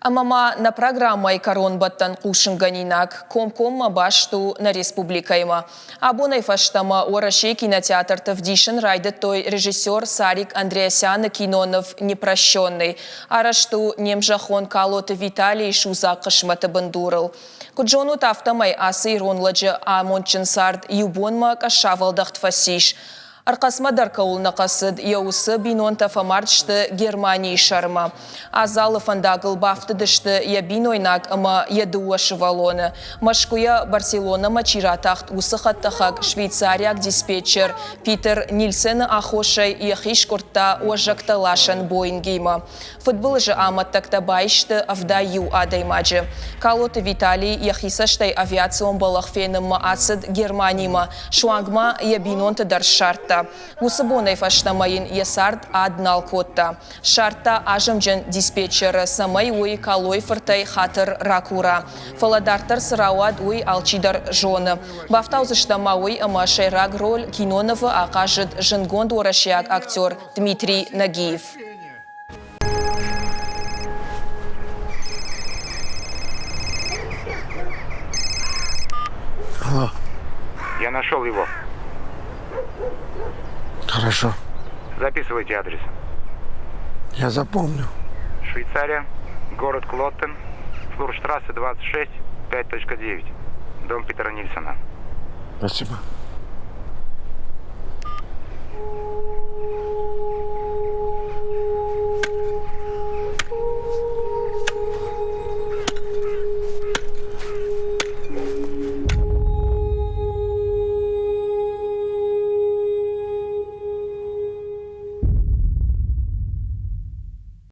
Ӕмӕ ма нӕ программӕйы кӕронбӕттӕн хъусынгӕнинаг комкоммӕ баст у нӕ республикӕимӕ. Абонӕй фӕстӕмӕ Уӕрӕсейы кинотеатрты вдисын райдыдтой режиссер Сарик Андреасяны киноныв «Непрощенный». Арӕзт у не мзӕххон Калоты Виталийы судзаг хъысмӕты бындурыл. Куыд зонут, афтӕмӕй ацы ирон лӕджы амондджын цард иу бонмӕ къӕссавӕлдӕхт фӕцис. Ӕрхъӕцмӕ дӕр кӕуыл нӕ хъӕцыд, йӕ уыцы бинонтӕ фӕмард сты Германийы сӕрмӕ. Адзалы фӕндагыл бафтыдысты йӕ бинойнаг ӕмӕ йӕ дыууӕ сывӕллоны. Мӕскуыйӕ Барселонӕмӕ чи ратахт, уыцы хӕдтӕхӕг швейцариаг диспетчер Питер Нильсены аххосӕй йӕхи скъуырдта уӕзӕгтӕ ласӕн Боингимӕ. Фыдбылызы амӕттӕгтӕ баисты 71 адӕймаджы. Калоты Виталий йӕхи цӕстӕй авиацион бӕлӕгъ фенынмӕ ацыд Германимӕ, суанг ма йӕ бинонты дӕр ссардта. Уыцы бонӕй фӕстӕмӕ йын йӕ цард ад нал кодта. Ссардта азымджын диспетчеры, цӕмӕй уый Калойы-фыртӕй хатыр ракура. Фӕлӕ дарддӕр цы рауад, уый алчидӕр зоны. Бафтаудзыстӕм ма уый, ӕмӕ сӕйраг роль кинонывы ахъазыд зындгонд уӕрӕсейаг актер Дмитрий Нагиев. Алло. Я нашел его. Хорошо. Записывайте адрес. Я запомню. Швейцария, город Клоттен, Флурштрассе 26, 5.9. Дом Питера Нильсона. Спасибо.